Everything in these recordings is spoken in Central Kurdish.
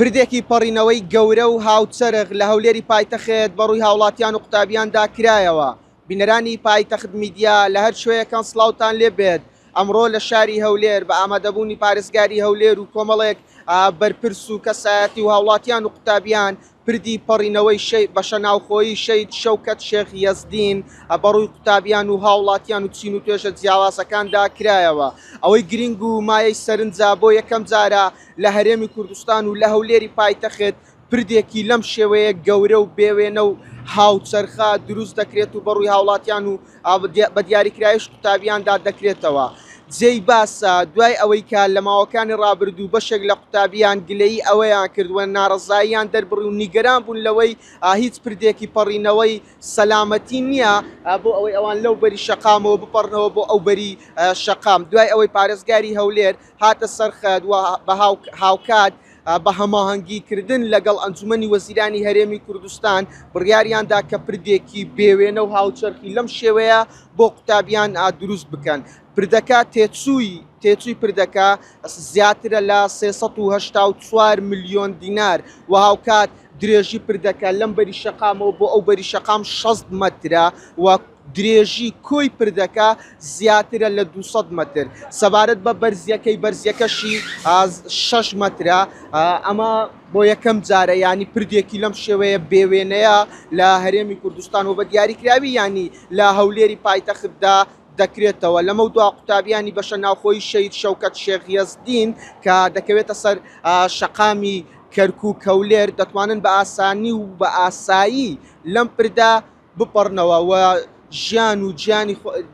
پردێکی پەڕینەوەی گەورە و هاوچەرخ لە هەولێری پایتەخت بەڕووی هاوڵاتیان و قوتابیاندا کرایەوە. بینەرانی پایتەخت میدیا لە هەر کوێیەکان سڵاوتان لێ بێت، ئەمڕۆ لە شاری هەولێر بە ئامادەبوونی پارێزگاری هەولێر و کۆمەڵێک بەرپرس و کەسایەتی و هاوڵاتیان و قوتابیان پردی پەڕینەوەی بەشە ناوخۆیی شەهید شەوکەت شێخ یەزدین بەڕووی قوتابیان و هاوڵاتیان و چین و توێژە جیاوازەکاندا کرایەوە. ئەوەی گرینگ و مایەی سەرنجە بۆ یەکەم جارە لە هەرێمی کوردستان و لە هەولێری پایتەخت پردێکی لەم شێوەیە گەورە و بێوێنە و هاوچەرخە دروست دەکرێت و بەڕووی هاوڵاتیان و بە دیاریکراویش قوتابیاندا دەکرێتەوە. جێی باسە، دوای ئەوەی کە لە ماوەکانی ڕابردوو بەشێک لە قوتابیان گلەیی ئەوەیان کرد و ناڕەزاییان دەربڕی و نیگەران بوون لەوەی هیچ پردێکی پەڕینەوەی سەلامەتی نییە بۆ ئەوەی ئەوان لەو بەری شەقامەوە بپەڕنەوە بۆ ئەو بەری شەقام، دوای ئەوەی پارێزگاری هەولێر هاتە سەر خەت و بە هاوکات بە هەماهەنگی کردن لەگەڵ ئەنجومەنی وەزیرانی هەرێمی کوردستان بڕیاریاندا کە پردێکی بێوێنە و هاوچەرخی لەم شێوەیە بۆ قوتابیان دروست بکەن. پردەکە تێچووی تێچووی پردەکە زیاترە لە 384 ملیۆن دینار و هاوکات درێژی پردەکە لەم بەری شەقامەوە بۆ ئەو بەری شەقام 60 مەترە و درێژی کۆی پردەکە زیاترە لە 200 مەتر. سەبارەت بە بەرزیەکەی، بەرزیەکەشی 6 مەترە. ئەمە بۆ یەکەم جارە یانی پردێکی لەم شێوەیە بێوێنەیە لە هەرێمی کوردستان و بە دیاریکراوی یانی لە هەولێری پایتەختدا دەکرێتەوە. لەمەودوا قوتابیانی بەشە ناوخۆیی شەهید شەوکەت شێخ یەزدین کە دەکەوێتە سەر شەقامی کەرکوک هەولێر دەتوانن بە ئاسانی و بە ئاسایی لەم پردە بپەڕنەوە و ژیان و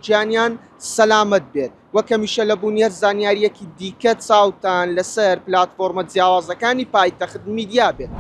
گیانیان سەلامەت بێت. وەک هەمیشە لە بوونی هەر زانیارییەکی دیکە چاوتان لەسەر پلاتفۆرمە جیاوازەکانی پایتەخت میدیا بێت.